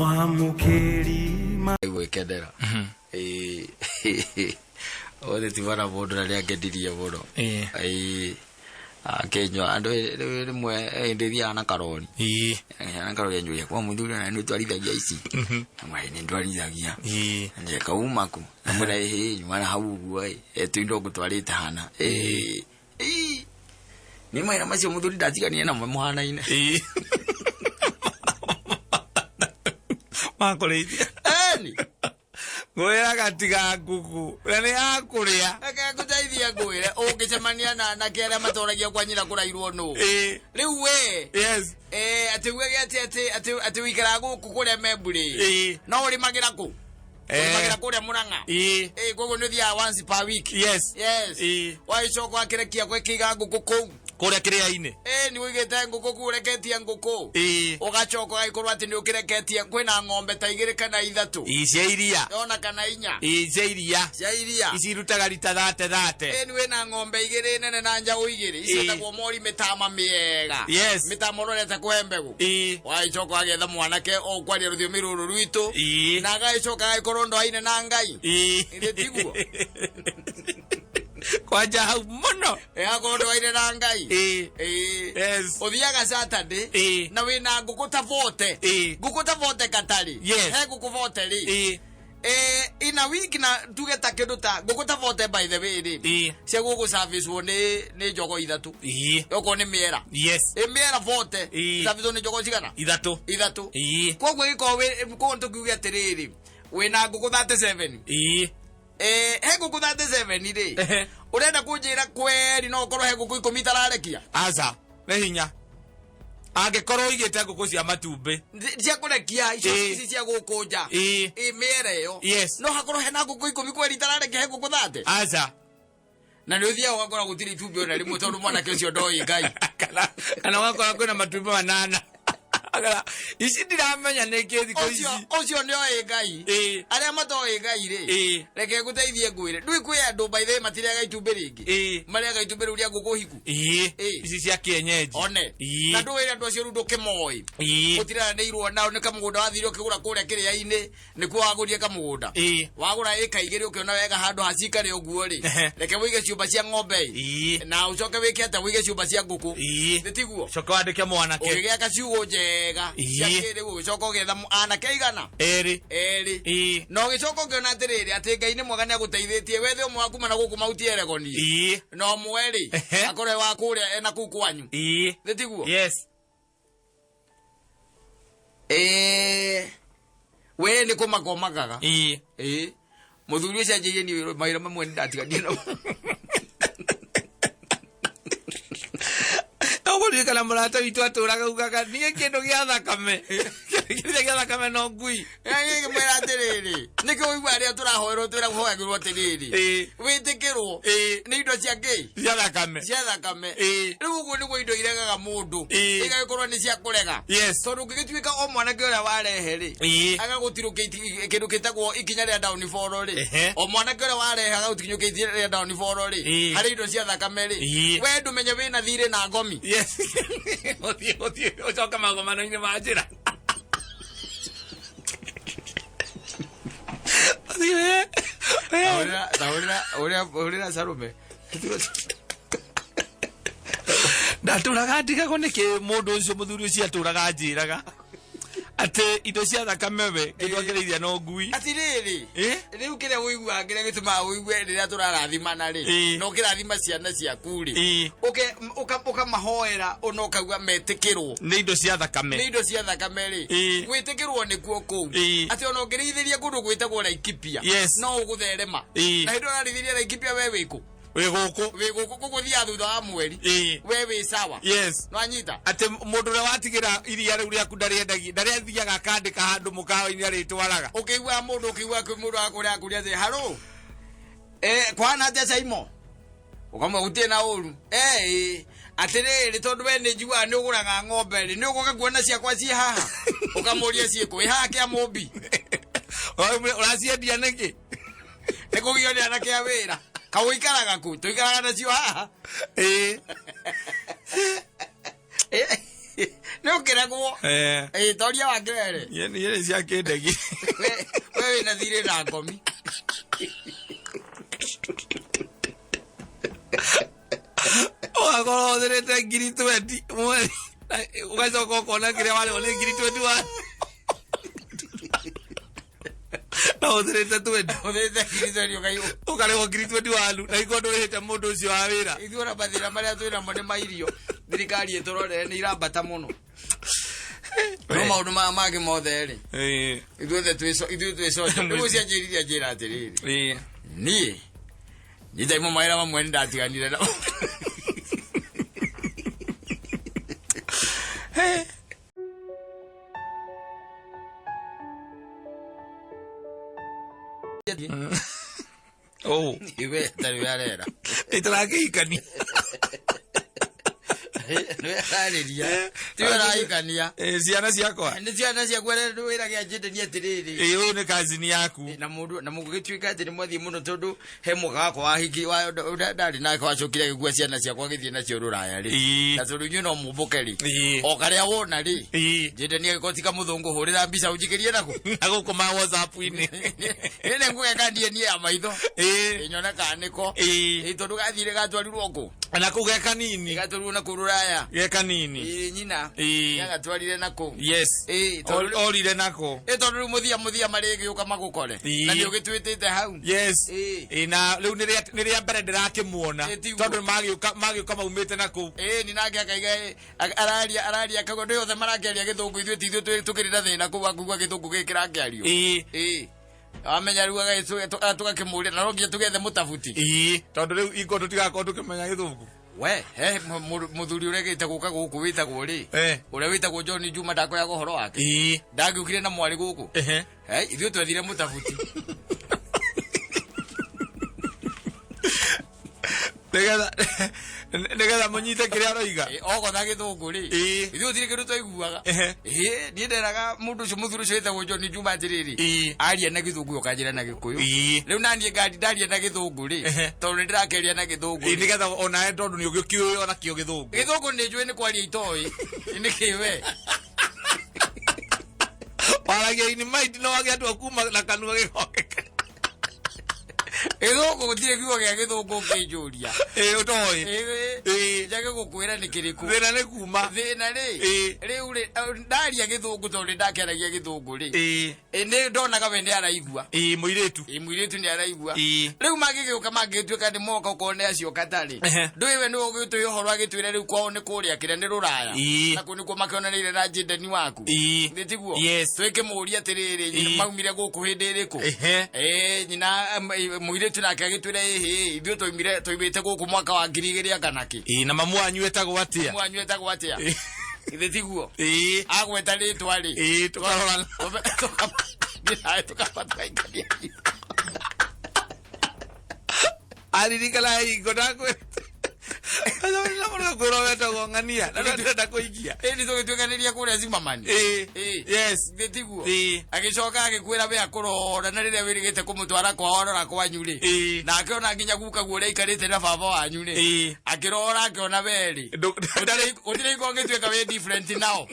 Mwamũkĩri ma Gwĩkenera. Ĩĩ. Othe ti bara mũndũ na nĩangenirie mũno. Ĩĩ. Akĩnyua andũ rĩu rĩmwe hĩndĩ thiaga na karori. Na karori anjũria kwa mũthuri na nĩ twarithagia ici. Namwĩra nĩ ndwarithagia. Nje kauma kũ? Namwĩra ĩhĩ nyuma na hau ũguo ĩ. Tũindo ngũtwarĩte hana. Ĩĩ. Ĩĩ. Nĩ mawĩra macio mũthuri ndatiganire namo mũhanaine. Makũrĩithia. Eni. Ngwĩraga tiga ngũkũ na nĩ yakũrĩa. Reke ngũteithie ngwĩre ũngĩcemania na anake arĩa matoragia kwa nyina kũrairwo nũ. Rĩu we eh, atĩ ugage atĩ atĩ atĩ atĩ wĩikaraga gũkũ kũrĩa Memburi. No ũrĩmagĩra kũ? Ũrĩmagĩra kũrĩa Mũrang'a. Eh, koguo nĩ ũthiaga once per week. Yes. Yes. Wagĩcoka wakĩrekia gwĩkĩiga ngũkũ kũu. Kũrĩa kĩrĩa-inĩ. Ĩ nĩ ũigĩte ngũkũ kũu ũreketie ngũkũ. Ũgacoka ũgagĩkorwo atĩ nĩ ũkĩreketie kwĩna ng'ombe ta igĩrĩ kana ithatũ. Ĩĩ cia iria. Ona kana inya. Ĩĩ cia iria. Cia iria. Ici irutaga rita thate thate. Ĩ nĩ wĩna ng'ombe igĩrĩ nene na njaũ igĩrĩ. Ici ciĩtagwo mori mĩtama mĩega. Yes. Mĩtama ũrorete kũhe mbegũ. Wagĩcoka ũgagĩetha mwanake ũkwaria rũthiomi rũrũ rwitũ. Na agagĩcoka agagĩkorwo ndoaine na Ngai. Githĩ tiguo? Kwanja hau mũno. Akorwo ndwaire na Ngai. Ĩĩ. Yes. Ũthiaga Saturday. Ĩĩ. Na wĩna ngũkũ ta 40. Ĩĩ. Ngũkũ ta 40 katarĩ. Yes. He ngũkũ 40 rĩ. Ĩĩ. Eh, in a week na tuge ta kĩndũ ta ngũkũ ta 40 by the way rĩ. Ĩĩ. Cia gũkũ service wo nĩ njogo ithatũ. Ĩĩ. Okorwo nĩ mĩera. Yes. Ĩ mĩera 40. Ĩĩ. Service nĩ njogo cigana? Ithatũ. Ithatũ. Ĩĩ. Koguo gĩkorwo wĩ koguo tũkiuge atĩrĩrĩ wĩna ngũkũ 37. Ĩĩ. Eh, he ngũkũ 37 rĩ. Ehe. Ũrenda kũnjĩra kweri no ũkorwo he ngũkũ ikũmi itararekia? Aca, nĩ hinya. Angĩkorwo ũigĩte ngũkũ cia matumbĩ. Cia kũrekia icio Ĩĩ. ici cia gũkũ nja. Ĩĩ. Ĩ mĩera ĩyo. Yes. No hakorwo hena ngũkũ ikũmi kweri itararekia he ngũkũ 30. Aca. Na nĩ ũthiaga ũgakora gũtirĩ itumbĩ ona rĩmwe tondũ mwanake ũcio ndoĩ Ngai. Kana ũgakora kwĩna matumbĩ manana. Kana, ici ndiramenya nĩ kĩ thikũ ici. Ũcio nĩ oĩ Ngai. Ĩĩ. Arĩa matoĩ Ngai rĩ. Ĩĩ. Reke ngũteithie ngwĩre. Ndũĩ kwĩ andũ by the way matirĩaga itumbĩ rĩngĩ. Ĩĩ. Marĩaga itumbĩ rĩu rĩa ngũkũ hiku. Ĩĩ. Ĩĩ. Ici cia kienyeji. One. Ĩĩ. Na ndũĩ andũ acio rĩu ndũkĩmoĩ. Ĩĩ. Ũtiranĩirwo nao nĩ kamũgũnda wathire ũkĩgũra kũrĩa kĩrĩa-inĩ. Nĩkuo wagũrire kamũgũnda. Ĩĩ. Wagũra ĩka igĩrĩ ũkĩona wega handũ hacikare ũguo rĩ. Ehe. Reke wĩige ciũmba cia ng'ombe ĩ. Ĩĩ. Na ũcoke wĩke atĩa wĩige ciũmba cia ngũkũ. Ĩĩ. Nĩ tiguo? Coka wandĩke mwanake. Ũgĩgĩaka ciugũ njega. Ĩĩ. Cia kĩrĩu ũgĩcoka ũgĩetha anake aigana? Erĩ. Erĩ. Ĩĩ. Na ũgĩcoka ũkĩona atĩrĩrĩ atĩ Ngai nĩ mwega nĩagũteithĩtie wethe ũmwe wa kuma na gũkũ Mount Elgon. Ĩĩ. Na ũmwe rĩ Ehe. akorwo wa kũrĩa ena kũu kwanyu. Ĩĩ. Nĩ tiguo? Yes. Eh, we nĩ kũmaka ũmakaga. Ĩĩ. Ĩĩ. Mũthuri ũcio anjĩire niĩ mawĩra mamwe nĩ ndatiganire namo. Ũgũririkana mũrata witũ atũraga ugaga niĩ kĩndũ gĩa thakame. Kĩndũ gĩa thakame no ngui. Ngĩmwĩra atĩrĩrĩ, nĩkĩo ũigua arĩa tũrahoerwo twĩra hoyagĩrwo atĩrĩrĩ, Ĩĩ. wĩtĩkĩrwo Ĩĩ. nĩ indo cia kĩ? Cia thakame. Cia thakame. Ĩĩ. Rĩu ũguo nĩguo indo iregaga mũndũ. Ĩĩ. Igagĩkorwo nĩ cia kũrega. Yes. Tondũ ũngĩgĩtuĩka o mwanake ũrĩa warehe rĩ, Ĩĩ. agagũtirũkia kĩndũ gĩtagwo ikinya rĩa downfall rĩ, Ehe. o mwanake ũrĩa warehe agagũtinyũkia ikinya rĩa downfall rĩ, Ĩĩ. harĩ indo cia thakame rĩ, Ĩĩ. we ndũmenye wĩna thirĩ na ngomi. Yes. Ũthiĩ ũthiĩ ũcoke magomano-inĩ ma njĩra. Ũthiĩ we. We. Hũrĩra Salome. Ndatũraga ndigagwo nĩkĩ mũndũ ũcio mũthuri ũcio atũraga anjĩraga atĩ indo cia thakame we kĩndũ akĩrĩithia no ngui. Atirĩrĩ Ĩ? rĩu kĩrĩa ũiguaga kĩrĩa gĩtũmaga ũigue rĩrĩa tũrarathimana rĩ Ĩ. na ũkĩrathima ciana ciaku rĩ Ĩ. Ũkamahoera na ũkauga metĩkĩrwo Nĩ indo cia thakame. Nĩ indo cia thakame rĩ Ĩ. gwĩtĩkĩrwo nĩkuo kũu Ĩ. atĩ ona ũngĩrĩithĩria kũndũ gwĩtagwo Laikipia Yes. no ũgũtherema Ĩ. Na hĩndĩ ũrarĩithĩria Laikipia we wĩkũ? Wĩ gũkũ. Wĩ gũkũ kũgũthiaga thutha wa mweri. Ĩ. We wĩ sawa. Yes. Nwanyita Atĩ mũndũ ũrĩa watigĩra iria rĩu rĩaku ndarĩendagia ndarĩathiaga akandĩka handũ mũkawa-inĩ arĩtwaraga. Ũkĩigua mũndũ ũkĩigua kwĩ mũndũ akũrĩa akũria atĩ haro eh kwana atĩa Saimo ũkamwe gũtirĩ na ũru eh ĩ atĩrĩrĩ tondũ we nĩ njiguaga nĩ ũgũraga ng'ombe rĩ nĩ ũgũka kuona ciakwa ciĩ haha ũkamũria ciĩkũ ĩ haha kĩa mũmbi. Ũraciendia nĩkĩ? Nĩ kũgio nĩ anake a wĩra kaũikaraga kũ tũikaraga nacio haha. Ĩĩ. Nĩ ũkĩregwo. Ĩ toria wa kĩrere. Niĩ cia kĩndegi. We wĩna thirĩ na ngomi. Ũgakorwo ũhũthĩrĩte ngiri 20 mweri, ũgacoka ũkona kĩrĩa warĩhwo nĩ ngiri 21 na ũhũthĩrĩte 20. Ũthĩte ngiri 20 ũkaigua. Ũkarĩhwo ngiri 21 na ikorwo ndũrĩhĩte mũndũ ũcio wa wĩra. Ithuĩ ona mathĩna marĩa twĩ namo nĩ ma irio. Thirikari ĩtũrorere nĩ irambata mũno. No maũndũ maya mangĩ mothe rĩ, ithuothe ithuĩ twĩcoca. Rĩu ũcianjĩrire njĩra atĩrĩrĩ, niĩ nitaimo mawĩra mamwe nĩndatiganire namo. Oh. Iwe tarĩ we arera. Ĩtũrakĩhikania. Nĩwe ararĩria. Tiwe arahikania. Ciana ciakwa. Nĩ ciana ciaku arĩa wĩra gĩa njĩndeni atĩrĩrĩ. Ũyũ nĩ kazini yaku. Na mũndũ na mũgĩtuĩka atĩ nĩ mwathiĩ mũno tondũ he mwaka wakwa wa hiki wa ndarĩ nake wacokire agĩkua ciana ciakwa agĩthiĩ nacio rũraya rĩ. Na tondũ inyuĩ no mũmbũke rĩ. O karĩa wona rĩ. Njĩndeni agĩkorwo ti kamũthũngũ hũrĩra mbica ũnjikĩrie nako. Na gũkũ ma WhatsApp-inĩ. Nĩ nĩ ngũgeka DNA ya maitho. Nyone kana nĩko. Tondũ gathire gatwarirwo kũ? Na kũu ge kanini. Gatwarirwo na kũu rũraya. Ge kanini. Nyina. Nĩagatwarire na kũu. Yes. Orire nako. Tondũ rĩu mũthia marĩgĩũka magũkore. Na nĩ ũgĩtuĩtĩte hau. Yes. Na rĩu nĩ rĩa mbere ndĩrakĩmuona. Tondũ magĩũka maumĩte na kũu. Ni nake akaiga araria akauga ndĩ othe marakĩaria gĩthũngũ ithuĩ ti ithuĩ tũkĩrĩ na thĩna kũu wa kũigua gĩthũngũ gĩkĩ kĩrakĩario. Amenya rĩu tũgakĩmũria na no nginya tũgethe mũtabuti. Tondũ rĩu ingo tũtigakorwo tũkĩmenya gĩthũngũ. We, he mũthuri ũrĩa gũka gũkũ wĩtagwo rĩ? Ũrĩa wĩtagwo John Juma ndakoyaga ũhoro wake. Ndagĩũkire na mwarĩ gũkũ. Ithuĩ twethire mũtabuti. Nĩgetha mũnyite kĩrĩa aroiga. Ogotha gĩthũngũ rĩ. Ithuĩ gũtirĩ kĩndũ twaiguaga. Niĩ nderaga mũndũ ũcio mũthuri ũcio wĩtagwo John Juma atĩrĩrĩ, aria na gĩthũngũ ũkanjĩra na gĩkũyũ. Rĩu naniĩ ndaria na gĩthũngũ rĩ, tondũ nĩ ndĩrakĩaria na gĩthũngũ. Nĩgetha onawe tondũ nĩ ũgĩkĩũĩ ona kĩo gĩthũngũ. Gĩthũngũ nĩ njũĩ nĩ kwaria itoĩ. Nĩ kĩ we? Waragia in mind no wagĩatua kuma na kanua gĩgokĩka. Gĩthũngũ gũtirĩ kiugo gĩa gĩthũngũ ũngĩnjũria. Ũtoĩ. Njage gũkwĩra nĩ kĩrĩkũ. Thĩna nĩ kuma. Thĩna rĩ. Rĩu rĩ, ndaria gĩthũngũ tondũ nĩ ndakĩaragia gĩthũngũ rĩ. Nĩ ndonaga we nĩ araigua. Mũirĩtu. Mũirĩtu nĩ araigua. Rĩu mangĩgĩũka mangĩtuĩka nĩ moka okorwo nĩ acio katarĩ. Ndũĩ we nĩwe ũgĩtũhe ũhoro agĩtwĩra rĩu kwao nĩ kũrĩa kĩrĩa nĩ rũraya. Na kũu nĩkuo makĩonanĩire na njĩndeni waku. Nĩ tiguo? Twĩkĩmũria atĩrĩrĩ, maumire gũkũ hĩndĩ ĩrĩkũ? Nyina mũirĩtu nake agĩtwĩra ĩhĩ, ithuĩ twaumĩte gũkũ mwaka wa ngiri igĩrĩ anga kĩ. Na mamu wanyu etagwo atĩa? Mamu wanyu etagwo atĩa? Githĩ tiguo? Agweta rĩtwa rĩ. Tũkarora. Tũkamba tũkaikania. Aririkana hingo ndakwĩrĩte. Kwĩrwo wetagwo ng'ania na ndĩrenda kũikia. Ĩni tũgĩtuĩkanĩria kũrĩa Zimmerman. Yes. Githĩ tiguo? Agĩcoka agĩkwĩra we akũrora na rĩrĩa wĩrĩgĩte kũmũtwara kwao arora kwanyu rĩ. Na akĩona nginya guka guo ũrĩa aikarĩte na baba wanyu rĩ. Akĩrora akĩona we rĩ. Gũtirĩ hingo ũngĩtuĩka wĩ different nao.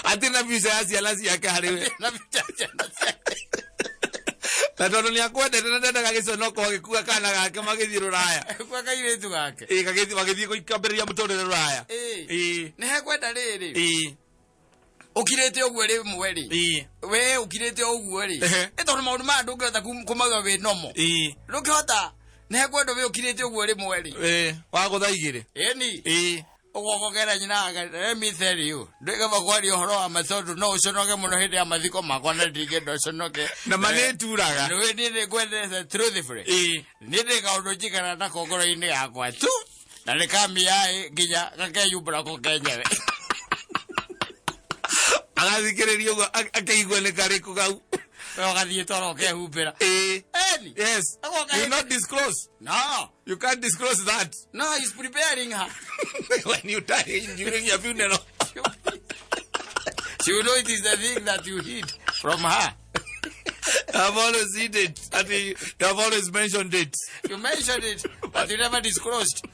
Atĩ na mbica ya ciana ciake harĩ we. Na mbica ya ciana ciake. Na tondũ nĩ akwendete na ndendaga gĩconoko agĩkua kana gake magĩthiĩ rũraya. Agĩkua kairĩtu gake. Magĩthiĩ gũikambĩrĩria mũtũrĩre rũraya. Nĩ hekwenda rĩrĩ. Ũkirĩte ũguo rĩmwe rĩ. We ũkirĩte ũguo rĩ. Nĩ tondũ maũndũ maya ndũngĩhota kũmauga wĩ nomo. Ndũngĩhota. Nĩ hekwenda wĩ ũkirĩte ũguo rĩmwe rĩ. Wagũtha igĩrĩ. Ĩni. Ũgokera nyina let me tell you. Ndwĩkaba kwaria ũhoro wa ma tondũ no ũconoke mũno hĩndĩ ya mathiko makwa na ndingĩenda ũconoke. Na ma nĩ ĩturaga. Nĩ niĩ nĩ ngwendete truthfully. Niĩ ndĩ kaũndũ njikara nako ngoro-inĩ yakwa tu. Na nĩ kamiaĩ nginya gakeyumbũra ko kenyewe. Agathikĩrĩria ũguo akĩigua nĩ karĩkũ kau. We ũgathiĩ toro ũkehumbĩra. Eni. Yes. You not disclose. No. You can't disclose that. No, he's preparing her. When you die during your funeral. She will know it is the thing that you hid from her. I've always seen it. You have always mentioned it. You mentioned it, but you never disclosed.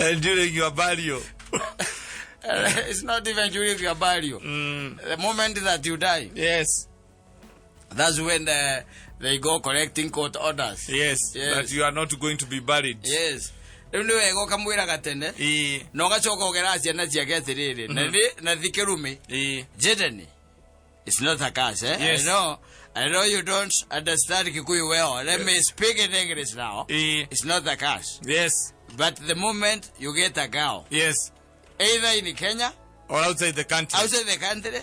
And during your burial. It's not even during your burial. The moment that you die, Yes. that's when they go collecting court orders. Yes. Yes. That you are not going to be buried. Yes. Rĩu nĩ wega ũkamwĩraga tene na ũgacoka ũgera ciana ciake atĩrĩrĩ na na thikĩrume. Jaden, it's not a curse, eh? Yes. I know you don't understand Kikuyu well. Let me speak in English now. It's not a curse. But the moment you get a girl, either in Kenya or outside the country, outside the country,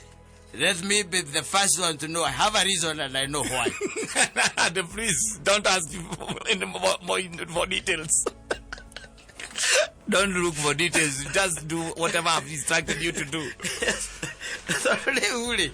let me be the first one to know. I have a reason and I know why. And please don't ask for any more details. Don't look for details. Just do whatever I've instructed you to do. Rĩu rĩ,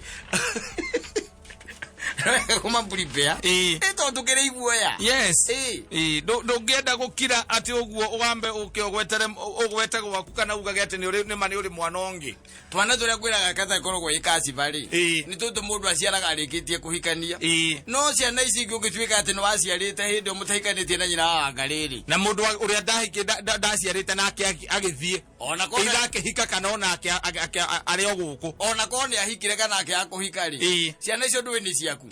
kuma prepare ĩ tondũ tũkĩrĩ iguoya. Ĩĩ, ndũngĩenda gũkira atĩ ũguo ũgambe ũke ũgwetere ũgwete gwaku kana ugage atĩ nĩ ũrĩ nĩma nĩ ũrĩ mwana ũngĩ. Twana tũrĩa kwĩraga kata ĩkoragwo ĩ kaciba rĩ, nĩ tũtũ mũndũ aciaraga arĩkĩtie kũhikania. No ciana ici ingĩ ũngĩtuĩka atĩ nĩ waciarĩte hĩndĩ ĩyo mũtahikanĩtie na nyina wa wanga rĩrĩ, Na mũndũ ũrĩa ndaciarĩte nake agĩthiĩ ona korwo either akĩhika kana onake arĩ o gũkũ. Ona korwo nĩ ahikire kana akĩaga kũhika rĩ, ciana icio ndũĩ nĩ ciaku.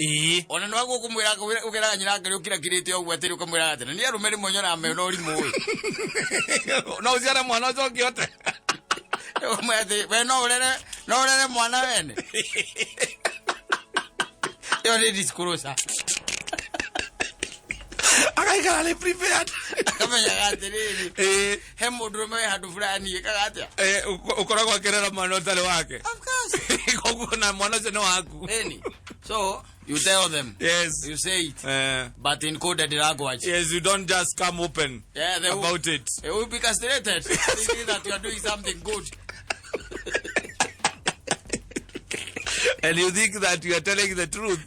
Ona nĩ wagwo kũmwĩra, ũkĩraga nyina ngarĩ ũkirakirĩte ũguo atĩrĩ, ũkamwĩraga atĩrĩ nĩ arũme rĩmwe nyonaga mena ũrimũ ĩ. No ũciare mwana ũcoke ote. Ũkamwĩra atĩ we no ũrere mwana wene. Ĩyo nĩ disclosure. Agaikara arĩ prepared. Akamenyaga atĩrĩrĩ, he mũndũrũme wĩ handũ fulani ĩkaga atĩa. Ũkoragwo akĩrera mwana ũtarĩ wake. Of course. Koguo na mwana ũcio nĩ waku. Ĩni, so you tell them, you say it, but in coded language. Yes, you don't just come open Yeah, they will, about it. They will be castrated thinking that you are doing something good. And you think that you are telling the truth.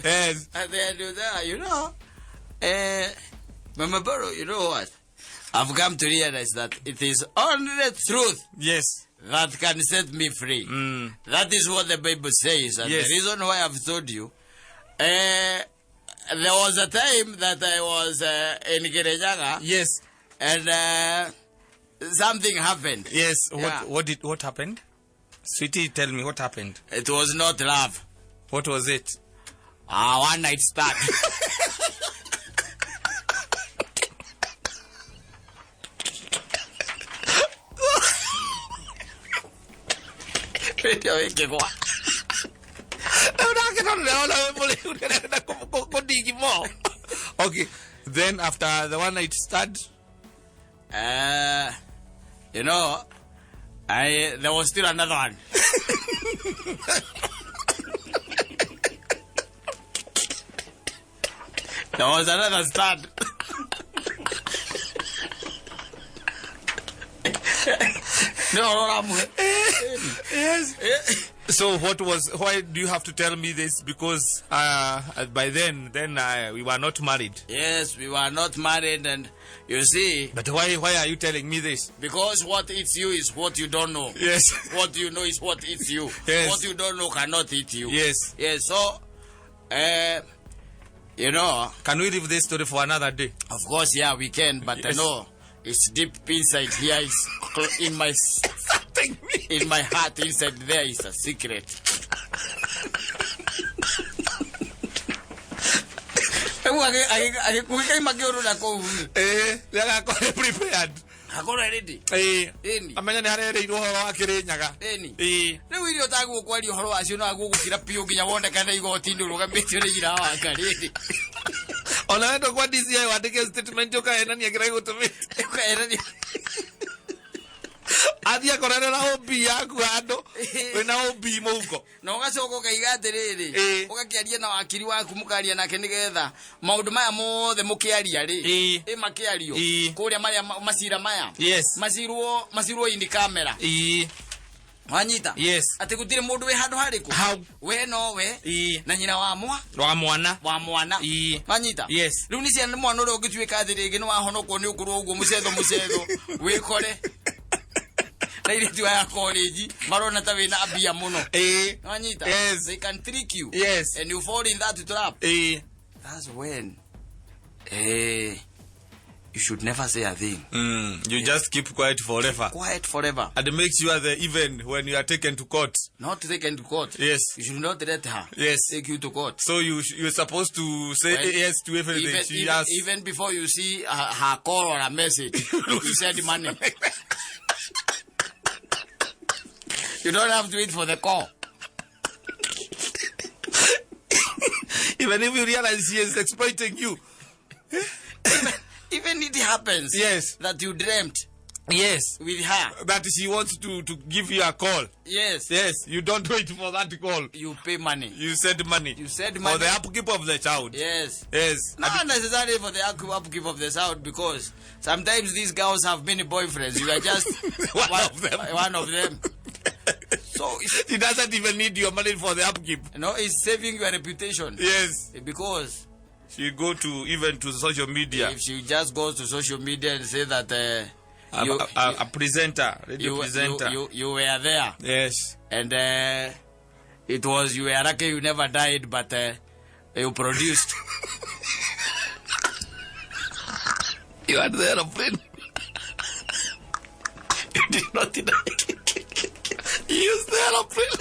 Yes. And then you say, Mama Boro, you know what? I've come to realize that it is only the truth that can set me free. That is what the Bible says. And the reason why I've told you, there was a time that I was in Kirinyaga and something happened. What what happened? Sweetie, tell me what happened. It was not love. What was it? Ah, one night stand. Radio ĩkĩgwa. Nake tondũ ndĩrona wĩ mũrĩu, ndĩrenda kũdigi more. Okay, then after the one night stand? I there was still another one. There was another stand. No, no. Yes. So what was? Why do you have to tell me this? Because by then we were not married. Yes, we were not married, and you see. But why? Why are you telling me this? Because what eats you is what you don't know. What you know is what eats you. What you don't know cannot eat you. Yes. So, Can we leave this story for another day? Of course, yeah, we can. But no, it's deep inside here. It's in my heart. Inside there is a secret. Rĩu agĩkaima kĩũndũ na kũu. Nĩagakorwo prepared. Akorwo ready. Ĩni. Amenya nĩ harereirwo ũhoro wa Kĩrĩnyaga. Ĩni. Rĩu irio ũtagwo kwaria ũhoro wacio no agũgũkira biũ nginya wonekane igoti-inĩ ũrũgamĩtio nĩ nyina wa ngarĩrĩ. Ona wendo kwa DCI wandĩke statement ũkahenania kĩrĩa gĩgũtũmĩte. Ũkahenania. Athiĩ akorerera OB yaku handũ wĩna OB mũhuko. Na ũgacoka ũkaiga atĩrĩrĩ, ũgakĩaria na wakiri waku, mũkaria nake nĩgetha maũndũ maya mothe mũkĩaria rĩ, ĩ makĩario kũrĩa marĩa macira maya macirwo in camera. Wanyita? Yes. Atĩ gũtirĩ mũndũ wĩ handũ harĩkũ. Hau. We nowe na nyina wa mwa wa mwana. Wa mwana. Wanyita? Yes. Rĩu nĩ ciana mwana ũrĩa ũngĩtuĩka atĩ rĩngĩ nĩ wahonokwo nĩ ũkũrũ ũguo mũcetho mũcetho wĩkore na airĩtu aya college marona ta wĩna mbia mũno. Wanyita? Yes. They can trick you and you fall in that trap. That's when you You should never say a thing. You just keep quiet forever. Quiet forever. And make sure that even when you are taken to court. Not taken to court. Yes. You should not let her. Yes. Take you to court. So you're supposed to say Well, yes to everything Even, she even, asks. even before you see her call or a message, you send money. You don't have to wait for the call. Even if you realize she is exploiting you. Even it happens. Yes. That you dreamt. Yes. With her. That she wants to give you a call. Yes. Yes. You don't wait for that call. You pay money. You send money. You send money. For the upkeep of the child. Yes. Yes. Not necessarily for the upkeep of the child, because sometimes these girls have many boyfriends. You are just one of them. One of them. So she doesn't even need your money for the upkeep. No, it's saving your reputation. Yes. Because she go to even to social media. If she just goes to social media and say that a presenter, radio presenter, you were there. Yes. And it was, you were lucky you never died, but you produced. You had the aeroplane. You did not die. You used the aeroplane.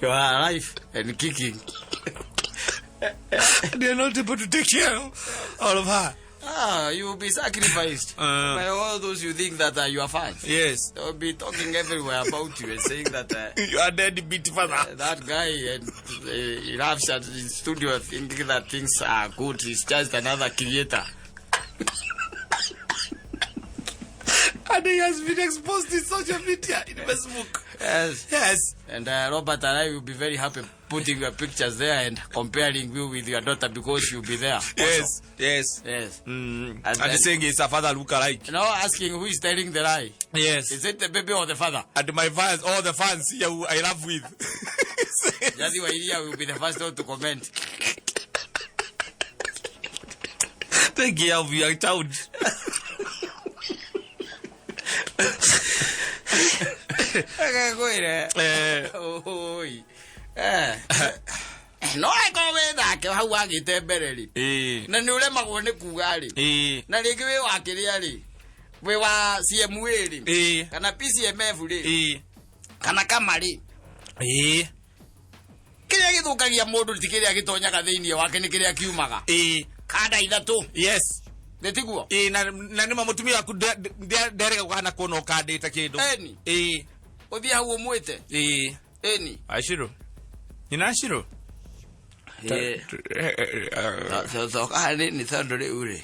You are alive and kicking. They are not able to take care of all of her. Ah, you will be sacrificed by all those you think that are your fans. Yes. They will be talking everywhere about you and saying that you are dead beat father. That guy and he laughs at his studio thinking that things are good. He's just another creator. And he has been exposed in social media, in Facebook. Yes. Yes. And Robert and I will be very happy putting your pictures there and comparing you with your daughter, because you'll be there. Also. Yes. Yes. Yes. Mm. And saying it's a father look alike. No, asking who is telling the lie. Yes. Is it the baby or the father? And my fans, all the fans here who I love with. Jazzy Wairia will be the first one to comment. Take care of your child. No akorwo wĩ nake hau wagĩte mbere rĩ, na nĩ ũremagwo nĩ kuga rĩ, na rĩngĩ wĩ wa kĩrĩa rĩ, wĩ wa CMA rĩ, kana PCMF rĩ, kana kama rĩ, kĩrĩa gĩthũkagia mũndũ ti kĩrĩa gĩtonyaga thĩinĩ wake, nĩ kĩrĩa kiumaga. Kanda ithatũ. Yes. Nĩtiguo? Na nĩma mũtumia waku nderega gũkana kuona ũkandĩte kĩndũ. Ĩni. Ũthiĩ hau ũmwĩte. Ĩni. Ashiro. Nyina Ashiro. Thoka nĩ tondũ rĩu rĩ,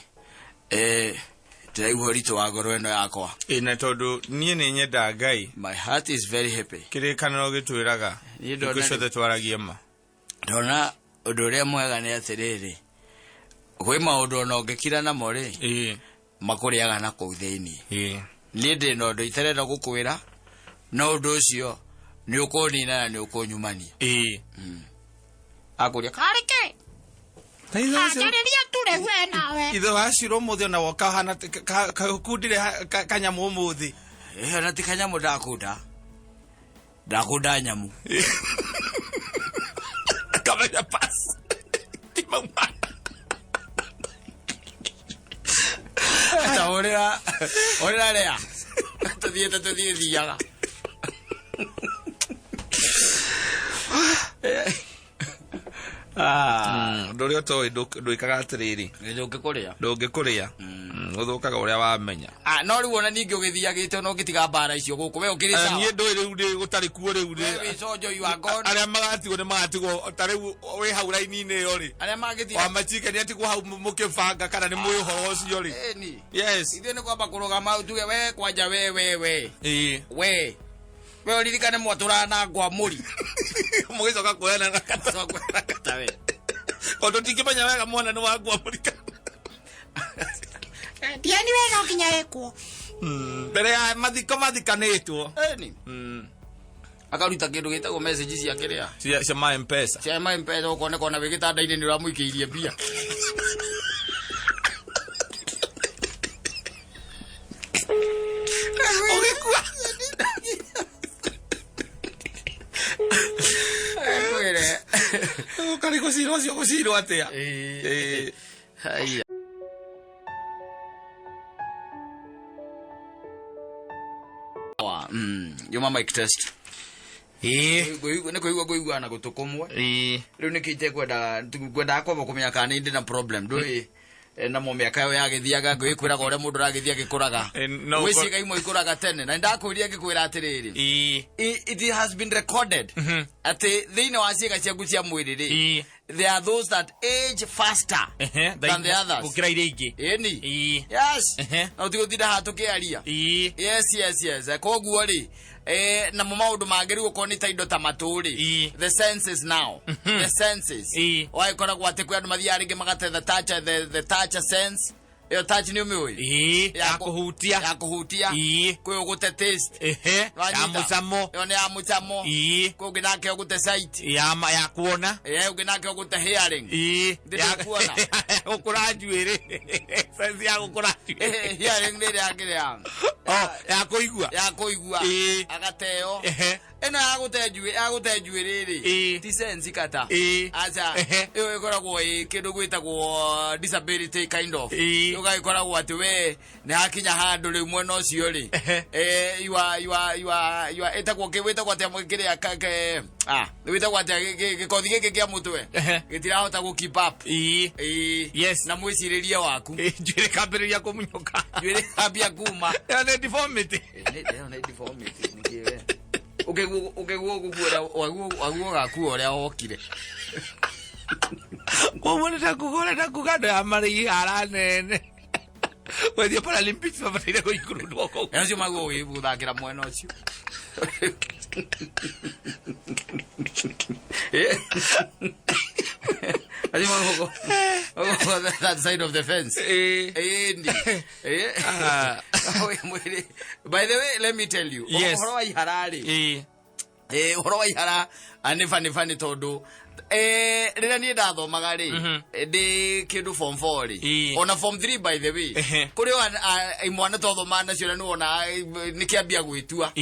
ndĩraigua ũritũ wa ngoro ĩno yakwa. Na tondũ niĩ nĩ nyendaga Ngai. My heart is very happy. Kĩrĩkanĩro gĩtwĩraga hingo ciothe twaragie ma. Ndona ũndũ ũrĩa mwega nĩ atĩrĩrĩ, kwĩ maũndũ ona ũngĩkira namo rĩ, makũrĩaga na kũu thĩinĩ. Niĩ ndĩ na ũndũ itarenda gũkwĩra, no ũndũ ũcio nĩ ũkũnina na nĩ ũkũnyumania. Akũria karĩ kĩ? Anjarĩria tu rĩu we nawe. Ithe wa Shiro ũmũthĩ ona woka hana kakundire kanyamũ ũmũthĩ. Ona ti kanyamũ ndakunda. Ndakunda nyamũ. Kamenya pass. Ti mauma. Ta ũrĩa rĩa. Tũthiĩte tũthiĩ thiaga. Ũndũ ũrĩa ũtoĩ ndwĩkaga atĩrĩrĩ. Ndũngĩkũrĩa. Ndũngĩkũrĩa. Ũthũkaga ũrĩa wamenya. No rĩu ona ningĩ ũgĩthiagĩte ona ũngĩtiga mbara icio gũkũ we ũkĩrĩ sawa. Niĩ ndũĩ rĩu ndĩ gũtarĩ kuo rĩu rĩ. We wĩ conjo, you are gone. Arĩa magatigwo nĩ magatigwo ta rĩu wĩ hau raini-inĩ ĩyo rĩ. Arĩa magĩtiga. Wa machike nĩ atigwo hau mũkĩbanga kana nĩ mũĩ ũhoro ũcio rĩ. Ĩni. Yes. Ithuĩ nĩ kwamba kũrũgama tuge we kwanja we we we. We. We ũririkane mwatũraga na ngwa mũri. Mũgĩcoka kuoyana na kata. Kuoyana kata we. Tondũ ndingĩmenya wega mwana nĩ wa ngwa mũri kana. Ndiani we no nginya ĩkwo. Mbere ya mathiko mathikanĩtwo. Ĩni. Akaruta kĩndũ gĩtagwo message cia kĩrĩa. Cia ma M-Pesa. Cia ma M-Pesa ũkoneka ona wĩ gĩtanda-inĩ nĩ ũramũikĩirie mbia. Ũgĩkua. Kwĩre. Ũkarĩ gũcirwo ũcio gũcirwo atĩa? Haya. Sawa. Yuma mic test. Nĩ kũigua ngũigua na gũtũ kũmwe. Rĩu nĩkĩo itekwendaga ngwendaga kwamba kũmenya kana nĩ ndĩ na problem ndũĩ. Namo mĩaka ĩyo yagĩthiaga ngĩkwĩraga ũrĩa mũndũ aragĩthiĩ agĩkũraga. No Gwĩ ciĩga imwe ikũraga tene na nĩndakwĩrire ngĩkwĩra atĩrĩrĩ, it has been recorded atĩ thĩinĩ wa ciĩga ciaku cia mwĩrĩ rĩ, there are those that age faster than the others. Gũkĩra iria ingĩ. Ĩni. Yes. Na ũtigũtinda haha tũkĩaria. Yes. Koguo rĩ, namo maũndũ mangĩ rĩu okorwo nĩ ta indo ta matũ rĩ, the senses now, the senses, wagĩkoragwo atĩ kwĩ andũ mathiaga rĩngĩ magate the touch, the touch sense. Ĩyo touch nĩ ũmĩũĩ? Ya kũhutia. Ya kũhutia. Kwĩ ũgũte taste. Ya Wanyita? Mũcamo. Ĩyo nĩ ya mũcamo. Kwĩ ũngĩ nake ũgũte sight. Ya kuona. Ũngĩ nake ũgũte hearing. Ndĩ kuona. Ya gũkũra njuĩrĩ. Sense ya gũkũra njuĩrĩ. Hearing nĩ ĩrĩa kĩrĩa Oh, ya kũigua. Ya kũigua. Agateo. Ĩno ya gũte njuĩ, ya gũte njuĩrĩ rĩ, ti sense kata. Aca. Ĩyo ĩkoragwo ĩ kĩndũ gwĩtagwo disability kind of. Ũgagĩkoragwo atĩ we nĩ hakinya handũ rĩu mwena ũcio rĩ, you are ĩtagwo kĩ, wĩtagwo atĩa kĩrĩa wĩtagwo atĩa gĩkothi gĩkĩ kĩa mũtwe gĩtirahota gũ keep up. Na mwĩcirĩrie waku. Njuĩrĩ kambĩrĩria kũmunyũka. Njuĩrĩ kambia kuma. Ĩyo nĩ deformity. Ĩyo nĩ deformity, nĩkĩ we? Ũkĩguo gũkua ũrĩa, waguo ũgakua ũrĩa wokire. Koguo nĩ ta kuga ũrenda kuga andũ aya marĩ ihara nene. Gũthiĩ Paralympics mabataire kũ-include kũu. Na ũcio maguo ũgĩthakĩra mwena ũcio. Acio maguo that side of the fence. Ĩni. By the way, let me tell you. Ũhoro wa ihara rĩ. Ũhoro wa ihara nĩ funny funny tondũ rĩrĩa niĩ ndathomaga rĩ, ndĩ kĩndũ form 4 rĩ, ona form 3 by the way, kũrĩ o imwana twathomaga nacio na nĩwona nĩ kĩambia gwĩtua.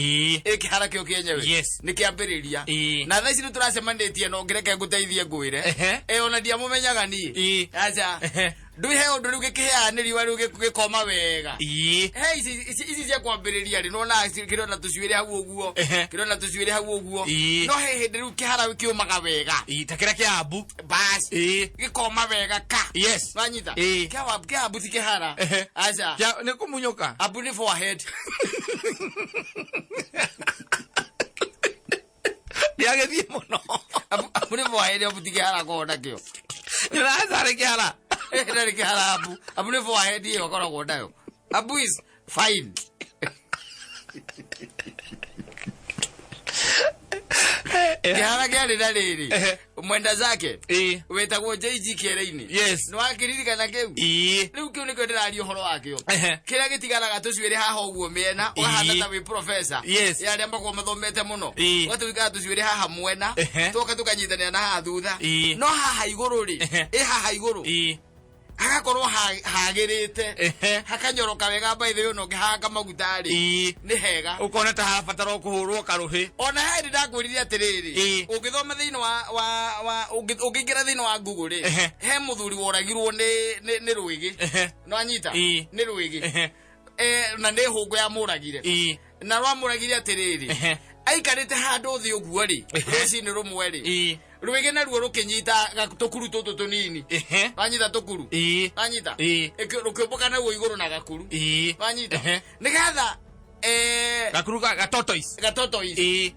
Kĩhara kĩo kĩenyewe. Nĩ kĩambĩrĩria. Na thaa ici nĩ tũracemanĩtie no ngĩreke ngũteithie ngwĩre. Ona ndiamũmenyaga niĩ. Aca. Ndũĩ he ũndũ rĩu gĩkĩhĩaga nĩ riũa rĩu gĩkoma wega. He ici cia kwambĩrĩria rĩ, nĩwona kĩrĩ ona tũcuĩrĩ hau ũguo. Kĩrĩ ona tũcuĩrĩ hau ũguo. No he hĩndĩ rĩu kĩhara kĩũmaga wega. Ta kĩrĩa kĩa Ambu. Bas. Gĩkoma wega ka. Wanyita? Kĩa Ambu ti kĩhara. Aca. Kĩa, nĩ kũmunyũka. Ambu nĩ forehead. Ndĩagĩthiĩ mũno. Ambu nĩ forehead, Ambu ti kĩhara akoragwo nakĩo. Nĩũracarĩ kĩhara. Ndarĩ kĩhara Ambu. Ambu nĩ forehead ĩyo akoragwo nayo. Ambu is fine. Kĩhara kĩarĩ na rĩrĩ. Mwenda zake. Wĩtagwo JG Kĩere-inĩ. Nĩ wakĩririkana kĩu? Rĩu kĩu nĩkĩo ndĩraria ũhoro wakĩo. Kĩrĩa gĩtigaraga tũcuĩrĩ haha ũguo mĩena, ũkahana ta wĩ professor. Ya arĩa makoragwo mathomete mũno. Ũgatũikara tũcuĩrĩ haha mwena, tũgoka tũkanyitanĩra na haha thutha. No haha igũrũ rĩ, ĩ haha igũrũ. Hagakorwo hagĩrĩte. Hakanyoroka wega by the way, ona ũngĩhaka maguta rĩ, nĩ hega. Ũkona ta harabatara kũhũrwo karũhĩ. Ona he hĩndĩ ndakwĩrire atĩrĩrĩ, ũngĩthoma thĩinĩ wa, wa, wa, ũngĩingĩra thĩinĩ wa Google rĩ, he mũthuri woragirwo nĩ rwĩgĩ. Nĩwanyita? Nĩ rwĩgĩ. Na nĩ hũngũ yamũragire. Na rwamũragire atĩrĩrĩ, aikarĩte handũ thĩ ũguo rĩ, rũcinĩ rũmwe rĩ, rwĩgĩ naruo rũkĩnyita tũkuru tũtũ tũnini. Wanyita tũkuru? Wanyita? Rũkĩũmbũka naguo igũrũ na gakuru. Wanyita? Nĩgetha, Gakuru ga tortoise. Ga tortoise.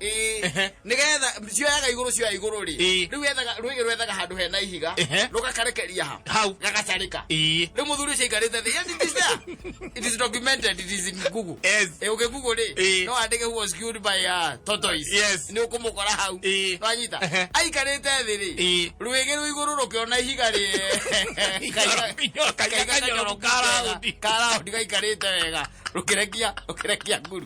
Nĩgetha cioyaga igũrũ, cioya igũrũ rĩ. Rĩu rwĩgĩ rwethaga handũ hena ihiga, rũgakarekeria ha. Hau. Gagacarĩka. Rĩu mũthuri ũcio aikarĩte thĩ. Yes, it is there. It is documented. It is in Google. Ũngĩ Google rĩ, no wandĩke who was killed by tortoise. Nĩ ũkũmũkora hau. Nwanyita? Aikarĩte thĩ rĩ, rwĩgĩ rwĩ igũrũ rũkĩona ihiga rĩ, Kaiga kanyoro ka raundi. Ka raundi gaikarĩte wega. Rũkĩrekia nguru.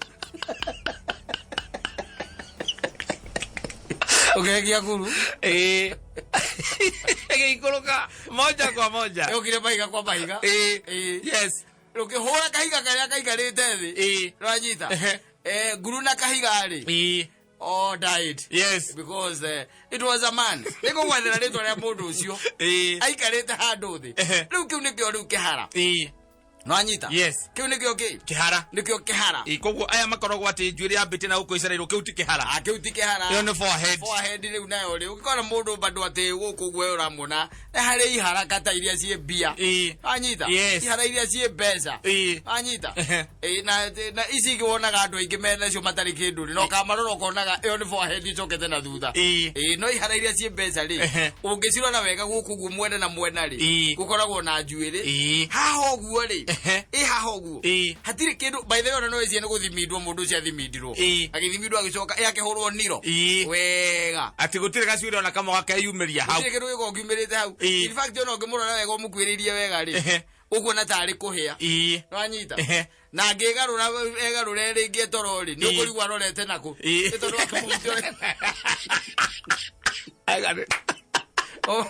Ũkĩrekia nguru. Ĩgĩikũrũka moja kwa moja. Yokire mahiga kwa mahiga. Rũkĩhũra kahiga karĩa gaikarĩte thĩ. Nĩwanyita? Nguru na kahiga rĩ. All died. Because it was a man. Nĩ ngũgwethera rĩtwa rĩa mũndũ ũcio. Aikarĩte handũ thĩ. Rĩu kĩu nĩkĩo rĩu kĩhara. Nwanyita? Yes. Kĩu nĩkĩo kĩ? Kĩhara. Nĩkĩo kĩhara. Ĩ, koguo aya makoragwo atĩ njuĩrĩ yambĩtie na gũkũ icereirwo, kĩu ti kĩhara. Ah, kĩu ti kĩhara. Ĩyo nĩ forehead. Forehead rĩu nayo rĩ, ũngĩkora mũndũ bado atĩ gũkũ ũguo ũramwona nĩ harĩ ihara ta iria ciĩ mbia. Anyita? Yes. Ihara iria ciĩ mbeca. Anyita? Ĩ, na ici ingĩ wonaga andũ aingĩ menacio matarĩ kĩndũ rĩ, na ũkamarora ũkonaga ĩyo nĩ forehead icokete na thutha. Ĩ, no ihara iria ciĩ mbeca rĩ, ũngĩcirora wega gũkũ ũguo mwena na mwena rĩ, gũkoragwo na njuĩrĩ. Haha ũguo rĩ, ĩ haha ũguo hatirĩ kĩndũ. By the way, ona no ĩcie nĩ gũthimindwo mũndũ ũcio athimindirwo, agĩthimindwo agĩcoka ĩ akĩhũrwo niro wega. Atĩ gũtirĩ gacuĩrĩ ona kamwe gakeyumĩria hau. Gũtirĩ kĩndũ gĩkoragwo kiumĩrĩte hau. In fact, ona ũngĩmũrora wega ũmũkuĩrĩirie wega rĩ, ũkuona tarĩ kũhĩa. Nwanyita? Na angĩgarũra egarũre rĩngĩ toro rĩ, nĩ ũkũrigwo arorete nakũ. Nĩ tondũ akĩmũhutia. Oh.